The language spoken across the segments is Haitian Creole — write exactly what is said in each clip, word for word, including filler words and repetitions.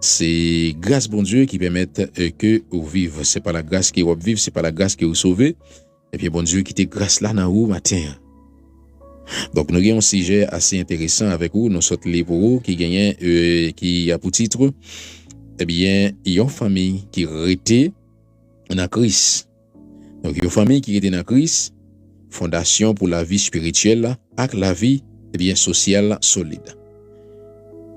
Se gras Bondye ki pèmèt, eh, ke ou viv. Se pa lagras ke w ap viv, se pa lagras ke ou sove. Ebyen, Bondye kite gras la nan ou maten an. Donk, nou gen yon sijè ase enteresan avèk ou, nou sot li pou ou, ki genyen, eh, ki a pou tit, ebyen, yon fanmi ki rete nan Kris. Donk, yon fanmi ki rete nan Kris, fondasyon pou lavi espirityèl la ak lavi, ebyen, sosyal la solid.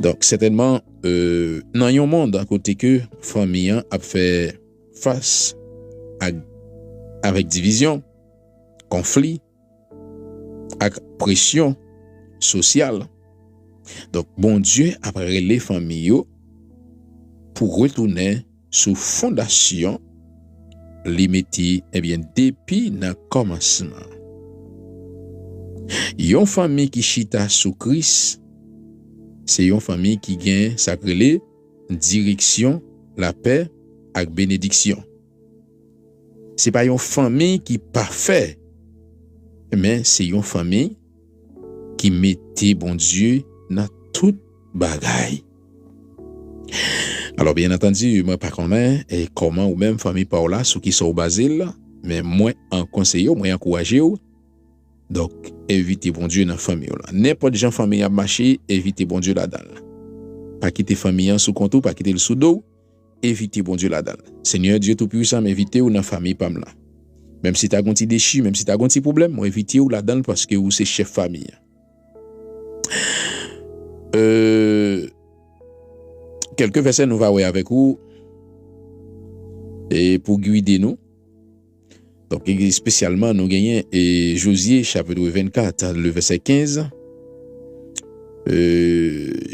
Donk, sètènman, euh, nan yon mond kote ke fanmi an ap fè fas ak, avèk divizyon, konfli, ak presyon sosyal. Donk, Bondye ap rele fanmi yo pou retounen sou fondasyon li mete, ebyen, depi nan kòmansman. Yon fanmi ki chita sou Kris, se yon fanmi ki gen sa k rele direksyon, lapè ak benediksyon. Se pa yon fanmi ki pafè, men se yon fanmi ki mete Bondye nan tout bagay. Alò, byen antandi, mwen pa konnen, e, kòman ou menm, fanmi pa w la, sou kisa w baze l, men mwen an konseye w, mwen ankouraje w. Donk, envite Bondye nan fanmi w la. Nenpòt jan fanmi an ap mache, envite Bondye ladan l. Pa kite fanmi an sou kont ou, pa kite l sou do w, envite Bondye ladan l. Senyè Dye Toupisan, m envite w nan fanmi pa m lan. Menm si ta gon ti dechi, menm si ta gon ti pwoblèm, mwen envite w ladan l paske ou se chèf fanmi an. Euh, kèlke vèsè nou va wè avèk ou, e pou gide nou. Donk, espesyalman, nou genyen, e, Jozye, chapit vennkat, le vèsè kenz. E,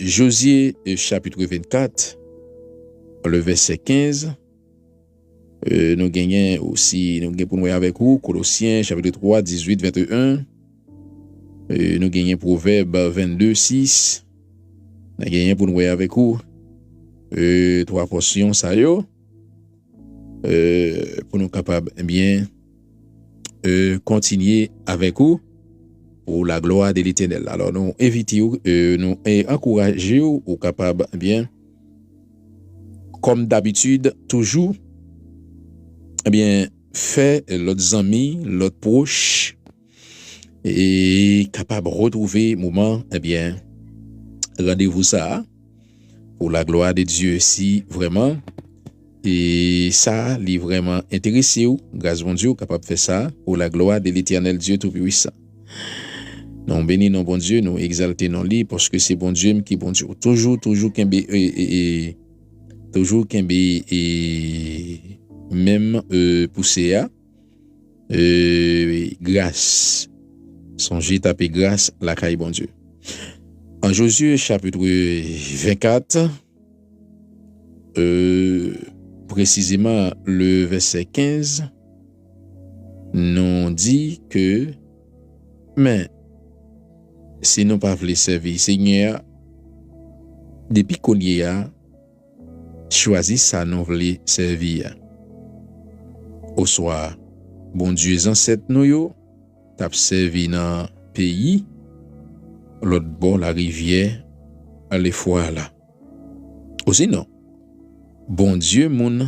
Jozye, e, chapit vennkat, le vèsè kenz. E, nou genyen osi, nou gen pou nou wè avèk ou, Kolosyen, chapit twa, dizuit, venteyen. E, nou genyen Pwovèb vennde, sis. Nou genyen pou nou wè avèk ou, e, twa pòsyon sa yo, e, pou nou kapab, ebyen, e, kontinye avèk ou pour la gloire de l'Éternel. Alò, nou envite w, e, nou, e, ankouraje w, ou kapab, ebyen, kòm dabitid, toujou, ebyen, fè lòt zanmi, lòt pwòch, e kapab retwouve moman, ebyen, randevou sa a, pour la gloire de Dieu, si vrèman, e sa, li vrèman enterese w, gras Bondye, w kapab fè sa, pour la gloire de l'Éternel Dieu Tout-Puissant. Nou beni non Bondye, nou egzalte non li, paske se Bondye m ki Bondye w. Toujou, toujou kenbe, e, e, e, toujou kenbe, e, menm, e, pouse a. E, gras. Sonje tape gras lakay Bondye. An Jozye chapit vennkat, e, presizeman le vèsè kenz, nou di ke, men, si nou pa vle sèvi Senyè a, depi kounye a, chwazi sa nou vle sèvi a. Oswa, bondye zansèt nou yo t ap sèvi nan peyi lòt bò larivyè Lefwa la. Osinon, bondye moun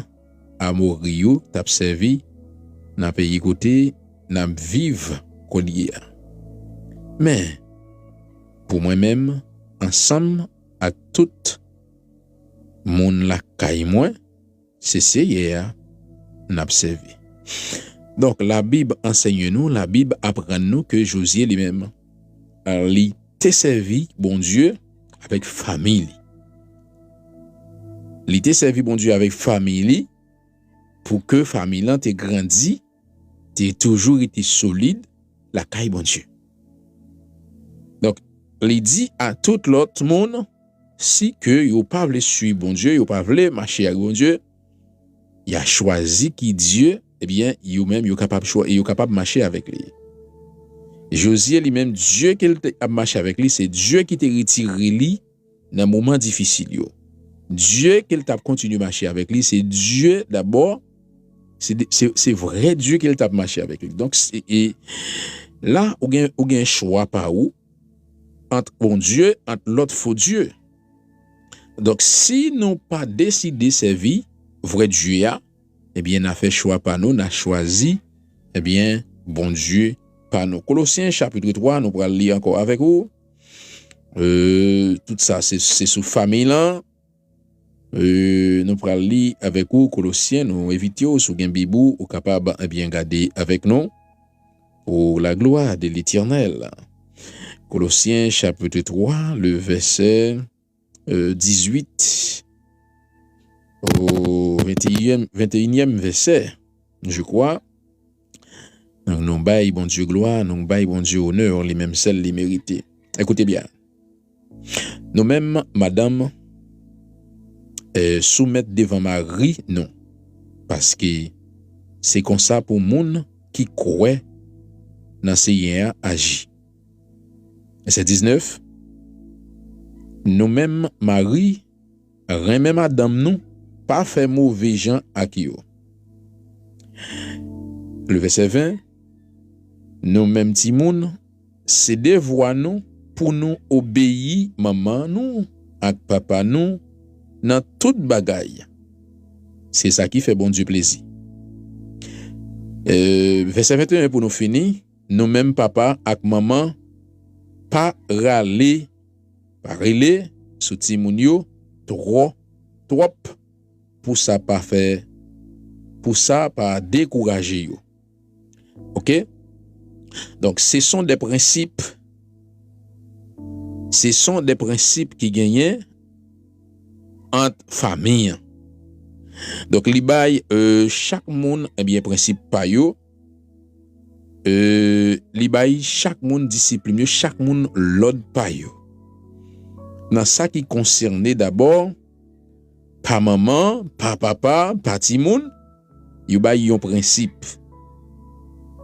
Amori yo t ap sèvi nan peyi kote n ap viv kounye a. Men, pou mwen menm, ansanm ak tout moun lakay mwen, se Seyè a n ap sèvi. Donk, Labib anseye nou, Labib aprann nou ke Jozye li menm, li te sèvi Bondye avèk fanmi li. Li te sèvi Bondye avèk fanmi li pou ke fanmi lan te grandi, te toujou rete solid lakay Bondye. Donk, li di a tout lòt moun, si ke yo pa vle suiv Bondye, yo pa vle mache ak Bondye, y a chwazi ki Dye, ebyen, yo menm, yo kapab chwa-, yo kapab mache avèk li. Jozye li menm, Dye ke l te ap mache avèk li, se Dye ki te retire li nan moman difisil yo. Dye ke l t ap kontinye mache avèk li, se Dye dabò, se, se, se vrè Dye ke l t ap mache avèk li. Donk, se, e la, ou gen, ou gen chwa pa ou, ant Bondye, ant lòt fo dye. Donk, si nou pa deside sèvi vrè Dye a, ebyen, n a fè chwa pa nou, n a chwazi, ebyen, Bondye pa nou. Kolosyen chapit twa, nou pral li ankò avèk ou. Euh, tout sa, se, se sou fanmi lan. Euh, nou pral li avèk ou Kolosyen, nou envite w, si w gen Bib ou, ou kapab, ebyen, gade avèk nou. Pour la gloire de l'Éternel. Kolosyen chapit twa, le vèsè, euh, dizuit o venteyinyèm, venteyinyèm vèsè, je crois. Donk, nou bay Bondye glwa, nou bay Bondye onè, li menm sèl li merite. Ekoute byen. Nou menm, madanm, eh, soumèt devan mari nou, paske se konsa pou moun ki kwè nan Senyè a aji. Vèsè diznèf, nou menm, mari, renmen madanm nou, pa fè move jan ak yo. Le vèsè ven, nou menm timoun, se devwa nou pou nou obeyi manman nou ak papa nou nan tout bagay. Se sa ki fè Bondye plezi. Euh, vèsè venteyen pou nou fini, nou menm papa ak manman, pa rale, pa rele sou timoun yo twò, twòp, pou sa pa fè, pou sa pa dekouraje yo. Ok? Donc, ce sont des principes, ce sont des principes ki genyen ant fanmi an. Donk, li bay, euh, chak moun, ebyen, prensip pa yo. Euh, li bay chak moun disiplin yo, chak moun lòd pa yo. Nan sa ki konsène dabò, pa manman, pa papa, pa timoun, yo bay yon prensip.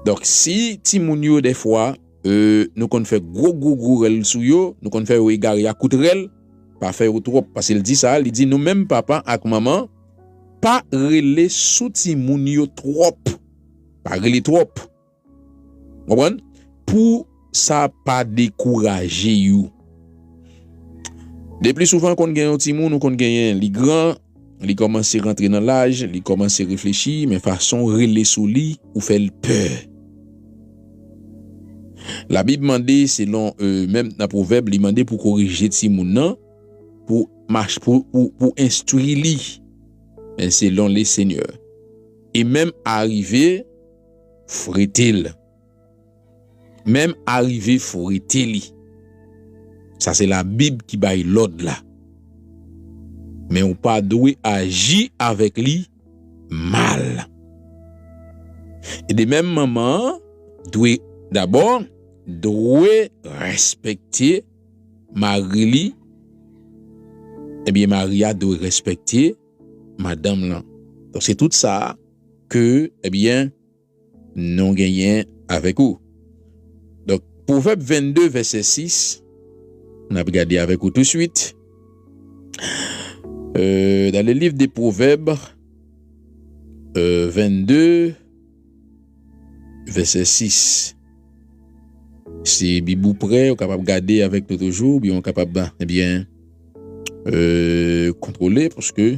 Donk, si timoun yo, dèfwa, euh, nou konn fè gwo, gwo, gwo rèl sou yo, nou konn fè yo egare ak kout rèl, pa fè yo twòp, paske l di sa, li di, nou menm papa ak manman, pa rele sou timoun yo twòp. Pa rele twòp. Konprann? Pou sa pa dekouraje yo. De pli souvan, konn gen yon timoun ou konn genyen, li gran, li kòmanse rantre nan laj, li kòmanse reflechi, men fason w rele sou li, ou fè l pè. Labib mande, selon, euh, menm nan Pwovèb, li mande pou korije timoun nan, pou mach-, pou, pou, pou enstwi li, men selon le Senyè. E menm arive, frete l. Menm arive frete li. Sa se Labib ki bay lòd la. Men ou pa dwe aji avèk li mal. E de menm, manman an dwe, dabò, dwe respekte mari li. Ebyen, mari a dwe respekte madanm lan. Donk, se tout sa ke, ebyen, nou genyen avèk ou. Donk, Pwovèb vennde, vèsè sis, n ap gade avèk ou touswit. Euh, dans le livre des Proverbes, euh, vennde, vèsè sis. Si Bib ou prè, ou kapab gade avèk nou toujou, oubyen ou kapab, ebyen, euh, kontwole, paske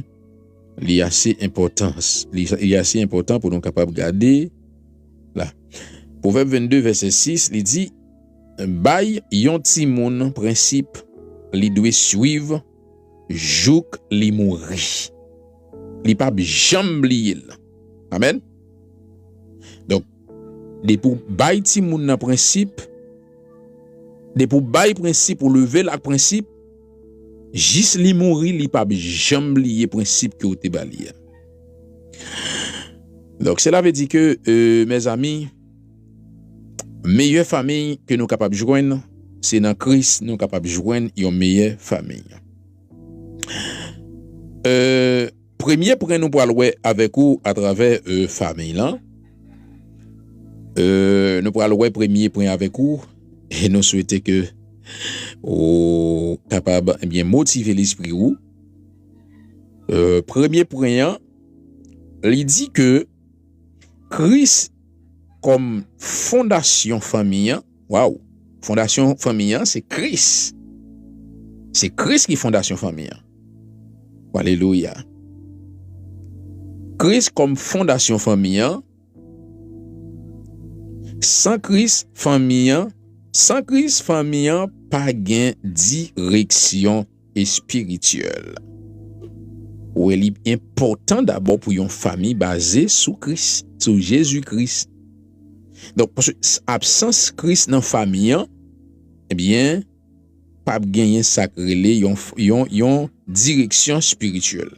li ase enpòtan. Li, li ase enpòtan pou nou kapab gade la. Pwovèb vennde, vèsè sis, li di, bay yon timoun prensip li dwe swiv jouk li mouri. Li p ap janm bliye l. Amèn. Donk, depi w bay timoun nan prensip, depi w bay prensip, ou leve l ak prensip, jis li mouri, li p ap janm bliye prensip ke w te ba li a. Donk, cela veut dire que, euh, mes amis, meyè fanmi ke nou kapab jwenn, se nan Kris nou kapab jwenn yon meyè fanmi. Euh, premye pwen nou pral wè avèk ou atravè, euh, fanmi lan. Euh, nou pral wè premye pwen avèk ou, e nou swete ke ou kapab, ebyen, motive lespri ou. Euh, premye pwen an, li di ke Kris kòm fondasyon fanmi an. Waw! Fondasyon fanmi an, se Kris. Se Kris ki fondasyon fanmi an. Alelouya. Kris kòm fondasyon fanmi an. San Kris, fanmi an, san Kris, fanmi an pa gen direksyon espirityèl. Ou wè, li enpòtan dabò pou yon fanmi baze sou Kris, sou Jezi Kris. Donk, paske s-, absans Kris nan fanmi an, ebyen, p ap genyen sa k rele yon, yon, yon direksyon espirityèl.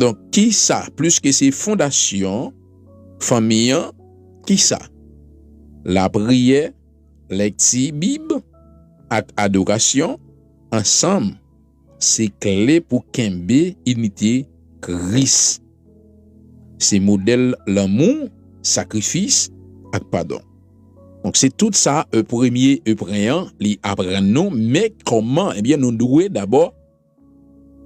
Donk, ki sa, plis ke se fondasyon fanmi an, ki sa? Lapriyè, lekti Bib ak adorasyon ansanm, se kle pou kenbe inite Kris. Se modèl lanmou, sakrifis ak padon. Donk, se tout sa, e, premye, e, pwen an, li aprann nou, men kòman, ebyen, nou dwe dabò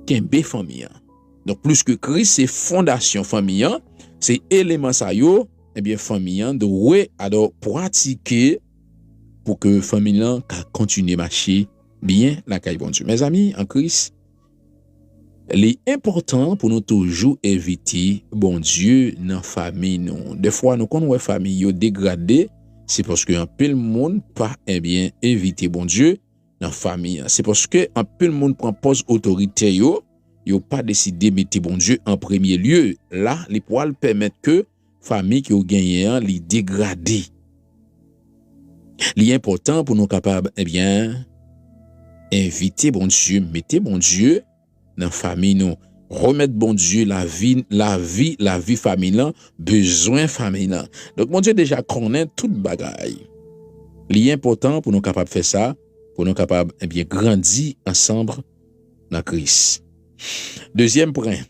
kenbe fanmi an. Donk, plis ke Kris se fondasyon fanmi an, se eleman sa yo, ebyen, fanmi an dwe adò pratike pou ke fanmi an ka kontinye mache byen lakay Bondye. Mezanmi, an Kris, li enpòtan pou nou toujou envite Bondye nan fanmi nou. Defwa, nou konn wè fanmi yo degrade, se paske anpil moun pa, ebyen, envite Bondye nan fanmi an. Se paske anpil moun pran pòz otoritè yo, yo pa deside mete Bondye an premye lye. La, li pral pèmèt ke fanmi ke w genyen an, li degrade. Li enpòtan pou nou kapab, ebyen, envite Bondye, mete Bondye nan fanmi nou. Remèt Bondye lavi, lavi, lavi fanmi lan, bezwen fanmi lan. Donk, Bondye deja konnen tout bagay. Li enpòtan pou nou kapab fè sa, pou nou kapab, ebyen, grandi ansanm nan Kris. Dezyèm pwen,